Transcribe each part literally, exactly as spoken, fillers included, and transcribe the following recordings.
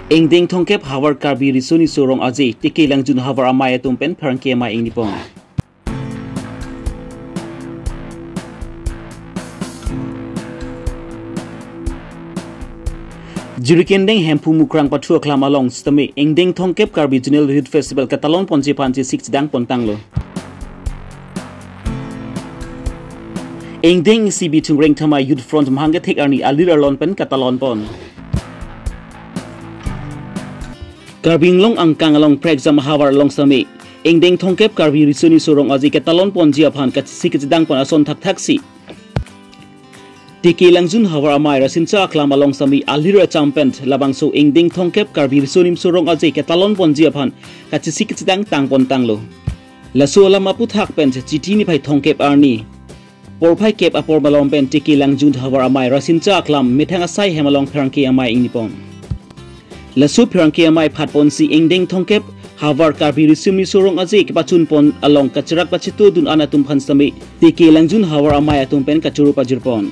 Ingdeng thomkep havar Karbi Riso Nimso Rong Aje, Teke Langjun havar amei atum pen pherangke amei ingnipon. Jirikindeng Hemphu Mukrang Pathu Aklam along sitame ingdeng thomkep Karbi Zonal Youth Festival ketalon ponji aphan chesik chedang pontanglo. Ingdeng C B Thungreng Thamai Youth Front mahang kethek arni alir alon pen ketalon pon. Karbi Anglong angkang along prekjam havar along sitame ingdeng thomkep Karbi Riso Nimso Rong Aje ketalon ponji aphan kachesik kachedang pon ason thakthaksi Teke Langjun havar amei Rasinja Aklam along sitame alir acham pen labangso ingdeng thomkep Karbi Riso Nimso Rong Aje ketalon ponji aphan kachesik kachedang tang pontanglo. Laso alam aputhak pen Chiti niphai thomkep arni porphai kep apor malom pen Teke Langjun havar amei Rasinja Aklam methang asai hem along pherangke amei ingnipon. Laso pherangke amei phatponsi ingdeng thomkep havar Karbi Riso Nimso Rong Aje kepachun pon along kacherap kachetodun an atum aphan sitame Teke Langjun havar amei atum pen kachoro pajirpon.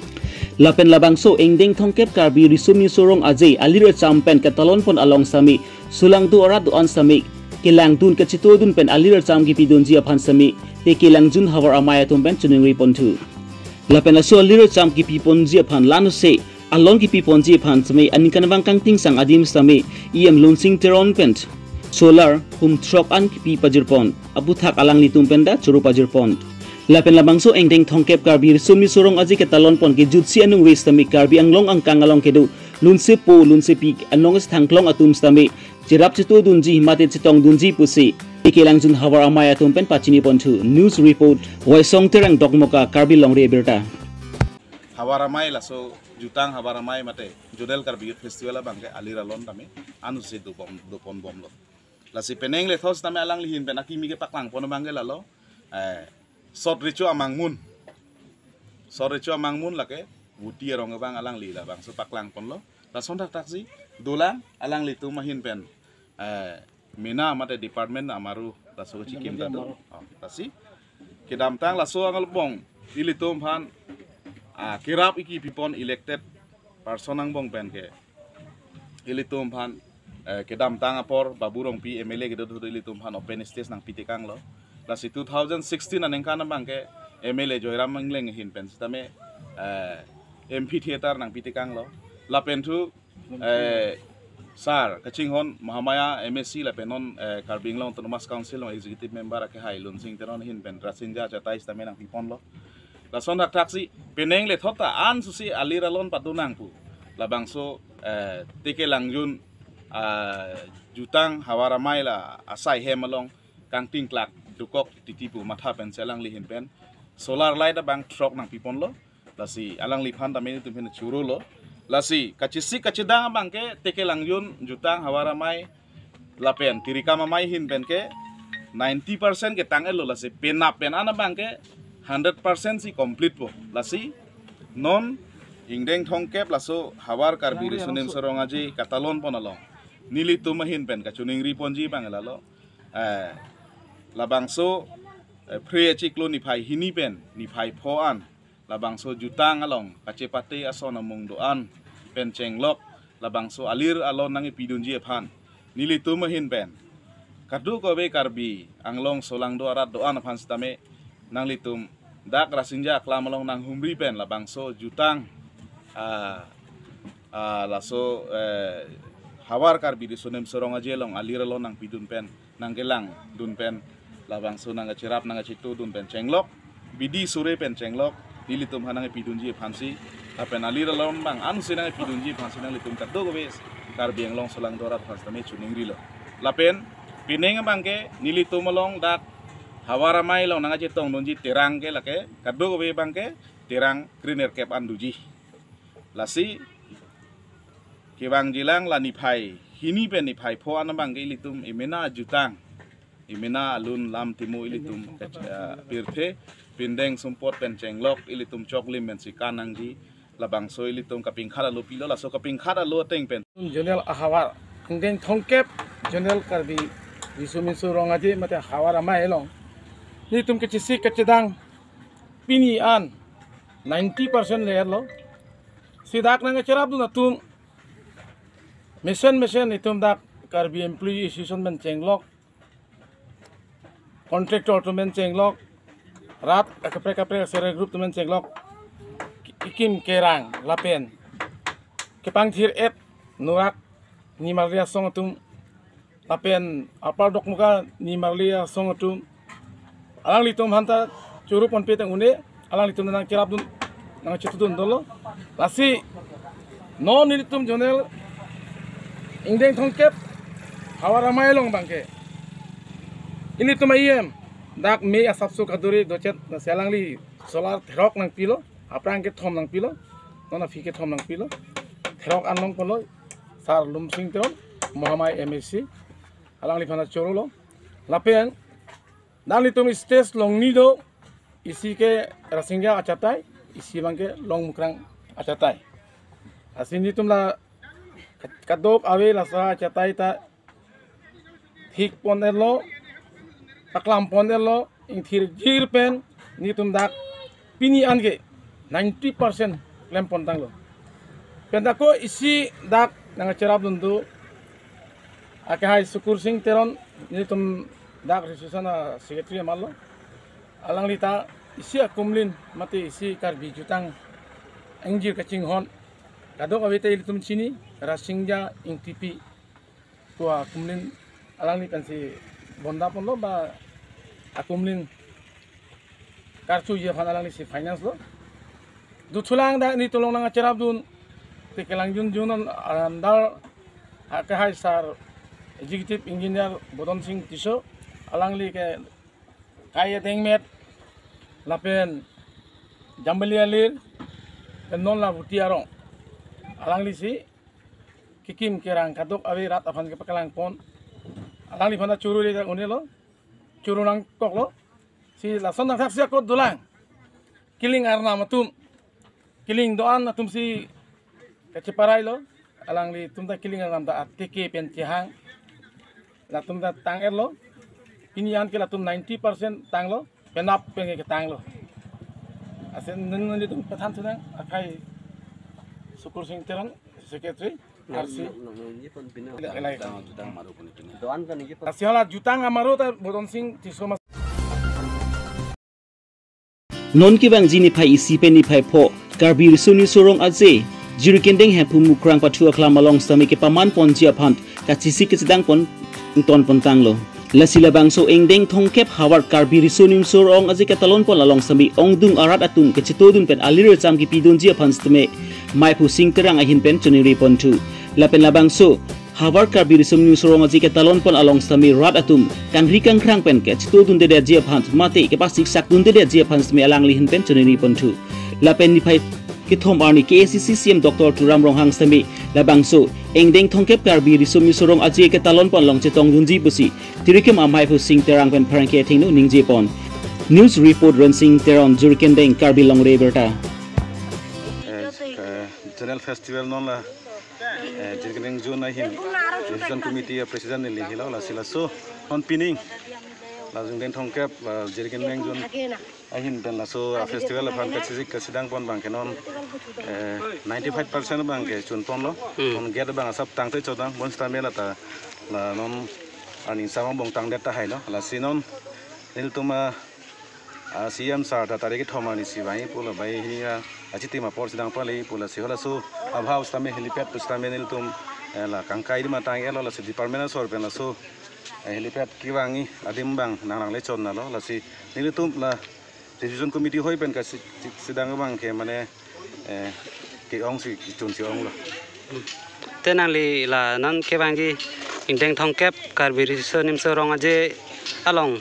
Lapen labangso ingdeng thomkep Karbi Riso Nimso Rong Aje alir acham pen ketalon pon along sitame solangdo arat do-an sitame kelangdun kachetodun pen alir acham kepidunji aphan sitame Teke Langjun havar amei atum pen choningri ponthu. Lapen laso alir acham kepi ponji aphan lanose alon kepi ponji aphan sitame aningkanvang kangtingsang adim sitame E M Lunsing Teron pen solar hum throk an kepi pajirpon aputhak alanglitum pen ta choro pajirpon. Lapen labangso ingdeng thomkep Karbi Riso Nimso Rong Aje ketalon pon kejutsi anung ave sitame Karbi Anglong angkang along kedo lunsepo lunsepi anong thangklong atum sitame cherap chetodunji mate chetongdunji pusi Teke Langjun havar amei atum pen pachini ponthu. News report, Waisong Terang Dokmoka, Karbi Longri Abirta. Havar amei laso jutang havar amei mate Zonal Karbi Youth Festival abangke alir alon tame ansi dopon dopon bomlo. Lasi penang lethot tame alangli ahin pen akimi kepaklang pon abangke lalo, eh, sot recho amangmun. Sot recho amangmun lake buti arong abang alangli labangso paklang ponlo. Lason thakthaksi dolang alanglitum ahin pen, eh, mena mate department amaru laso kechikim ta do. Oh, lasi kedamtang laso anglong ilitum aphan, ah, kerap iki pipon elected person angbong pen ke ilitum aphan, eh, kedamtang apor Babu Rongpi M L A kedo do ilitum aphan open stage nangpitekanglo. Lasi two thousand sixteen aningkan abangke M L A Joyram Engleng ahin pen sitame, eh, amphitheater nangpitekanglo. Lapen thu, eh, sar kachinghon Mahamaya M A C lapen non, eh, Karbi Anglong Autonomous Council along executive member akehai Lunsing Teron ahin pen Rasinja achatai sitame nangpiponlo. Lason thakthaksi penang lethot ta ansi alir alon padonang pu labangso, eh, Teke Langjun, ah, jutang havar amei la asai hem along kangtingklak dokok titi pu matha pensi alangli ahin pen solar light abang throk nangpiponlo. Lasi alangliphan tame ilitum ahin chorolo. Lasi kachesik kachedang abangke Teke Langjun jutang havar amei lapen tirikam amei ahin pen ke ninety percent ketang-etlo, lasi penap pen an abangke hundred percent si complete po. Lasi non ingdeng thomkep laso havar Karbi Riso Nimso Rong Aje ketalon pon along nelitum ahin pen kachoningri ponji abang lalo, eh, labangso, eh, Phre achiklo niphai hini pen niphai pho an labangso jutang along kachepate ason amung do-an pen chenglok labangso alir alon nangkepidunji aphan nelitum ahin pen kadokave Karbi Anglong solangdo arat do-an aphan sitame nanglitum dak Rasinja Aklam along nanghumri pen labangso jutang, ah, ah, laso, eh, havar Karbi Riso Nimso Rong Aje along alir alon nangpidun pen nangkelangdun pen labangso nangkacherap nangkachetodun pen chenglok, bidi sore pen chenglok, nelitum aphan nangkepidunji aphansi, lapen alir alon abang ansi nangkepidunji aphansi nanglitum kadokave Karbi Anglong solangdo arat aphan sitame choningrilo. Lapen penang abangke nelitum along dak havar amei along nangkachetongdunji terang ke lake kadokave abangke terang krenerkep an doji. Lasi kevangjilang la niphai hini pen niphai pho an abangke ilitum emena jutang, emena alun lam timo ilitum kach-, ah, pirthe pindeng sumpot pen chenglok ilitum choklim pensi kanangji. Labangso ilitum kapingkhat alo pilo, laso kapingkhat alo ateng pen zonal ahavar, ingdeng thomkep zonal Karbi Riso Nimso Rong Aje mate havar amei along nelitum kachesik kachedang pini an ninety percent le-etlo. Si dak nangkacherapdun atum Mesen mesen itum dak Karbi Employee Association pen chenglok, contractor atum pen chenglok, rat akaprek kaprek self help group atum pen chenglok, kekim kerang lapen kepangthir-et nurak nimarli asong atum lapen Upper Dokmoka nimarli asong atum, alanglitum aphanta choro ponpe tang un-e, alanglitum nangcherapdun, nangchetudun dolo. Lasi non nelitum zonal ingdeng thomkep havar amei along abangke ilitum a-E M dak mei asapso kaduri dochet, lasi alangli solar therok nangpilo, aphrang kethom nangpilo, non aphi kethom nangpilo, therok an longponlo, Sar Lumsing Teron, Mahamai M A C, alangliphan chorolo. Lapen nanglitum stage longni do, isi ke Rasingja achatai, isi abangke Longmukrang achatai. Lasi nelitum la kadokave laso achatai ta thik pon-etlo, paklam pon-etlo, ingthirjir pen nelitum dak pini anke ninety percent klem pontanglo. Pen ako isi dak nangcherapdun do, akehai Sukursing Teron, nelitum dak association a-secretary amarlo. Alangli ta isi akumlin mate isi Karbi jutang ingjir kachinghon, kadokave ta ilitum chini, Rasingja Ingtipi pu akumlin alangli pensi bonda ponlo, ba akumlin karchuji aphan alanglisi finance lo. Duthulang dak nelitum along nangcherapdun, te kelang junjun an andar akehai Sar Executive Engineer Bodon Sing Tisso, alangli ke Kai Adengmet lapen Jambili Alir, pen non la Vuti Arong, alanglisi kekim kerang kadokave rat aphan kepakelang pon, alangliphan choro le un-elo, choro nangkoklo. Si lason nangthak si ako dolang, kiling arnam atum, kiling do-an atumsi kacheparailo, alanglitum ta kiling arnam ta ateke pen chehang, latum ta tang-etlo, pini anke latum ninety percent tanglo, penap pen ketanglo. Lasi non nelitum pathan thunang, akehai Sukursing Teron, secretary, R C. Lasi hala jutang amaro ta Bodon Sing Tisso mas. Non kevangji niphai isi pen niphai pho, Karbi Riso Nimso Rong Aje, Jirikindeng Hemphu Mukrang pathu aklam along sitame kepaman ponji aphan kachesik kachedang pon ington pontanglo. Lasi labangso ingdeng thomkep havar Karbi Riso Nimso Rong Aje ketalon pon along sitame ongdung arat atum kachetodun pen alir cham kepidunji aphan sitame Maiphu Sing Terang ahin pen choningri ponthu. Lapen labangso havar Karbi Riso Nimso Rong Aje ketalon pon along sitame rat atum kangri kangkrang pen kachetodundedetji aphan mate kepasiksakdundedetji aphan sitame alangli ahin pen choningri ponthu. Lapen niphai kethom arni K A C C C M Doctor Tuliram Ronghang sitame labangso ingdeng thomkep Karbi Riso Nimso Rong Aje ketalon pon along chetongdunji pusi Tirikim amei Maiphu Sing Terang pen pherangke athengno ningje pon. News report Rensing Teron, Jirikindeng, Karbi Longri Abirta. Eh, eh, Zonal Festival non la, eh, Jirikindeng Zone ahin, Zone Committee a-President neli helo, lasi laso non pining la ingdeng thomkep la Jirikindeng Zone ahin pen laso a-festival aphan kachesik kachedang pon abangke non, eh, ninety-five percent abangke chun ponlo. Hmm. Non gate abang asap tangte chodang, bonsitame lata la non aning samang bongtangdet tahailo. Lasi non nelitum a, a-C M sir ta tarik kethom arni si vangji pu la vangji hini a, achitim apor chedang pale pu, lasi halaso abhau sitame helipad pu sitame nelitum, eh, la kangkai adim atang-etlo, lasi department asor pen laso, eh, helipad kevangji adim abang nanglangle chonnalo. Lasi nelitum la Decision Committee hoi pen kachesik chedang abangke mane, eh, ke-ong si kechun si onglo. Te nangli la non kevangji ingdeng thomkep Karbi Riso Nimso Rong Aje along,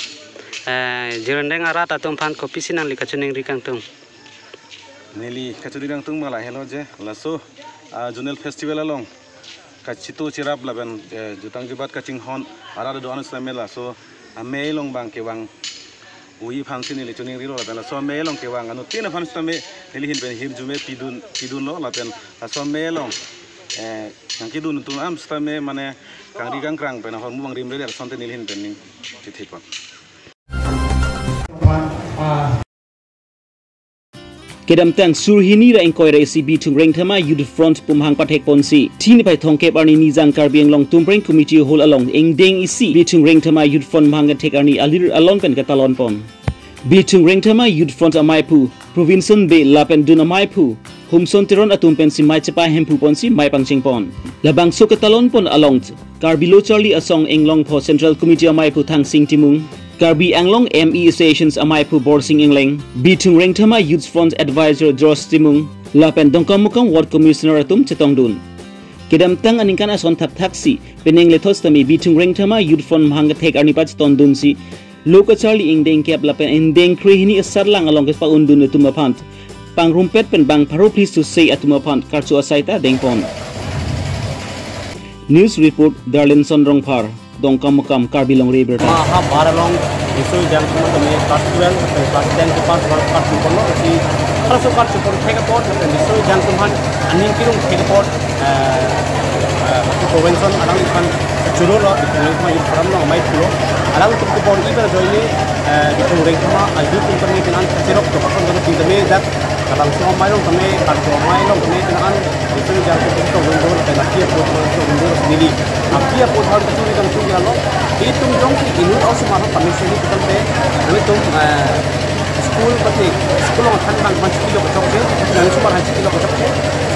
eh, Jirikindeng arat atum aphan kopisi nangli kachiningri kangtung? Neli kachiningri kangtung ma lahelo je, laso, ah, Zonal Festival along kacheto cherap lapen, eh, jutang jubat kachinghon arat do-an sitame laso amei along abang kevang unji aphansi neli chiningrilo, lapen laso amei along kevang anuttin aphan sitame neli ahin pen hirjume pidun, pidunlo, lapen laso amei along, eh, kangkidun atum an sitame mane kangri kangkrang pen ahormu abang rimri asonte neli ahin pen ning chithi pon. Kedamtang sur hini ra ingkoi ra isi Bithung Rengthama Youth Front pumhang pathek ponsi, thin pai thomkep arni nijang Karbi Anglong Tumpreng Committee Hall along ingdeng isi Bithung Rengthama Youth Front pumhang kethek arni alir alon pen katalon pon. Bithung Rengthama Youth Front amaiphu Provinson Bey lapen dun amaiphu Humson Teron atum pensi mei chepa hemphu ponsi mei pangcheng pon. Labangso katalon pon along Karbi Lo Charli Asong Inglongpho Central Committee amaiphu Thangsing Timung, Karbi Anglong M E Associations amaiphu Borsing Engleng, Bithung Rengthama Youth Front Advisor George Timung, lapen Dongkamukam Ward Commissioner atum chetongdun. Kedamtang aningkan ason thapthaksi penang lethos tame Bithung Rengthama Youth Front pumhang kethek arni pachetongdunsi, lo kacharli ingdeng kep lapen ingdeng kre hini asatlang along kepa-undun atum aphan pangrumpet pen bang pharo please to say atum aphan karcho asai ta dengpon. News report, Darlinson Rongphar, Dongkamukam, Karbi Longri Abirta. Mahabar along Bisoi Jangkung tame class twelve, class ten ke pass, pass, pass, pass, pass, si, halaso karcho pon thek apot, Bisoi Jangkung aphan aning kirung thek apot, eh, eh, Bhante Provinson alangphan churolo, Bithung Rengthama Youth Forum along amei thulo. Alangtum kebor-i pen ajoine, eh, Bithung Rengthama a-youth atum tame penang kacherok to, pason tame tame dak, labangso amei along tame, karcho amei along tame penang, Bithung Rengthama Youth Forum along tame aphi apot along tame neli. Aphi apot along tame kachuri kachuri alo. Itum jongsi inut a-osomar aphan tame seni tame, itum, eh, school pati, school along than bang, bang chikilo kachokche, bang osomar aphan chikilo kachokche.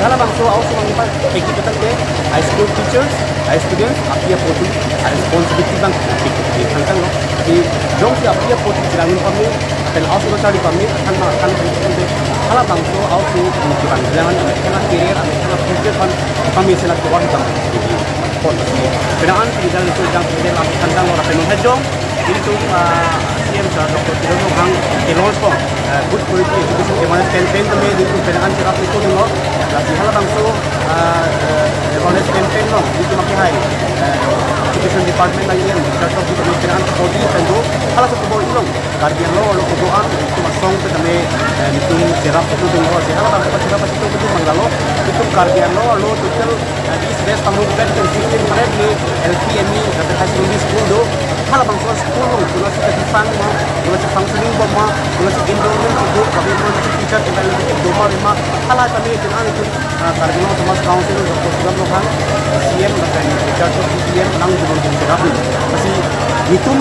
Halabangso a-osomar aphan peki petang ke, a-school teachers, a-students, aphi apot atum a-responsibility bang peki peki thangthang lo. Di jongsi aphi apot atum chirangdun pame, lapen a-osomar charli pame, than bang, than bang, than bang, halabangso a-osomar kevang jalan, than career, than future aphan pame sena kevang tang. Pon si, penang an, penang an, penang an, penang an, penang an, penang an, Ilitum, ah, C M sir Doctor Tuliram Ronghang ke-launch pon, ah, good quality education awareness campaign tame ilitum penang an cherap ilitum lo. Lasi halabangso, ah, eh, awareness campaign along ilitum akehai, eh, education department lagi yang charge of education penang an coordinate pen do. Halaso kebor-i along Karbi Anglong arlo kedo-an ilitum asong pen tame, eh, ilitum cherap ilitum lo. Lasi halabangso cherap ilitum ilitum manggalo. Ilitum Karbi Anglong arlo total, eh, East West Pangrum pen sixteen hundred le L P, M E, lapen high secondary school do. Halabangso school along, kuna si kachesang ma, kuna si functioning bom ma, kuna si enrollment kedo, kami kuna si teacher kita yang kedo ma, ma, hala kami dengan itu, ah, Karbi Anglong Autonomous Council, Doctor Tuliram Ronghang, C M, lapen Richard Tokbi D M, nang jumon jum terapi. Lasi ilitum,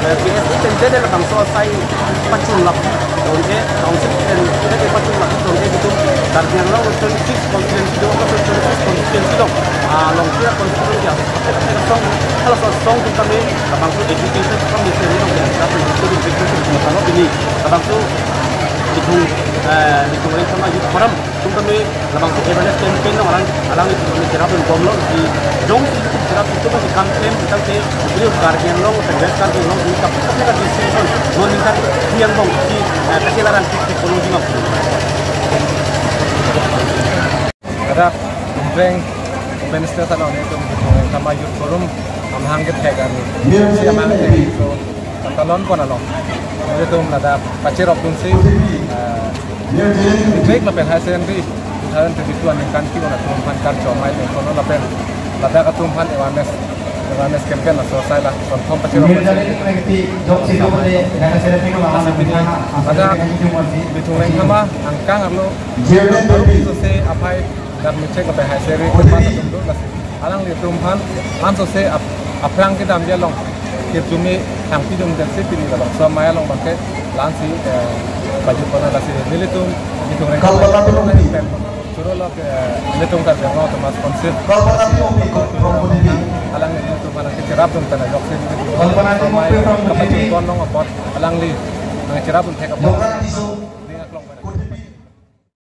eh, K S A pen jada labangso asai pachun lap, donde, council pen jada pachun lap, donde ilitum, Karbi Anglong twenty-six constituency do, twenty-six constituency do, ah, Longkira constituency, ah, song, halaso asong atum tame, labangso education atum tame, seni along ya, tapi itu di education atum tame, ini, labangso Bithung, eh, Bithung Rengthama Youth Forum atum tame, labangso awareness campaign along alang, alang ilitum tame cherap ilitum bomlo, di jongsi ilitum cherap ilitum tame kam claim, kita ke, beliau Karbi Anglong, West Karbi Anglong, di kap, kap, kap, distinction, non ningkan, yang bong, di, eh, kasilaran, di, di, Ladak Tumpreng Open Stage along ilitum Bithung Rengthama Youth Forum amahang kethek arni. Si amahang kethek so katalon pon along ilitum ladak pacherok dunsi, eh, matric lapen high secondary two thousand twenty-two aningkan ke-un atum aphan karcho amei pen kono lapen ladak atum aphan awareness, awareness campaign laso asai la sonthom pacherok dunsi. Ladak Bithung Rengthama angkang arlo Chairman Dopi. Sose aphai dak matric lapen high secondary kepass atum do lasi. Alanglitum aphan, an sose ap-, aphrang kedam dia along. Kirjume thang pidum den si pini labangso amei along bangke la-ansi, eh, pajut pon lasi. Nelitum, Bithung Rengthama Youth Forum pen churolo, eh, nelitum Karbi Anglong Autonomous Council. Alanglitum aphan nangkecherap dun pen ajok si nelitum amei kapajut pon long apot alangli nangcherap dun thek apot.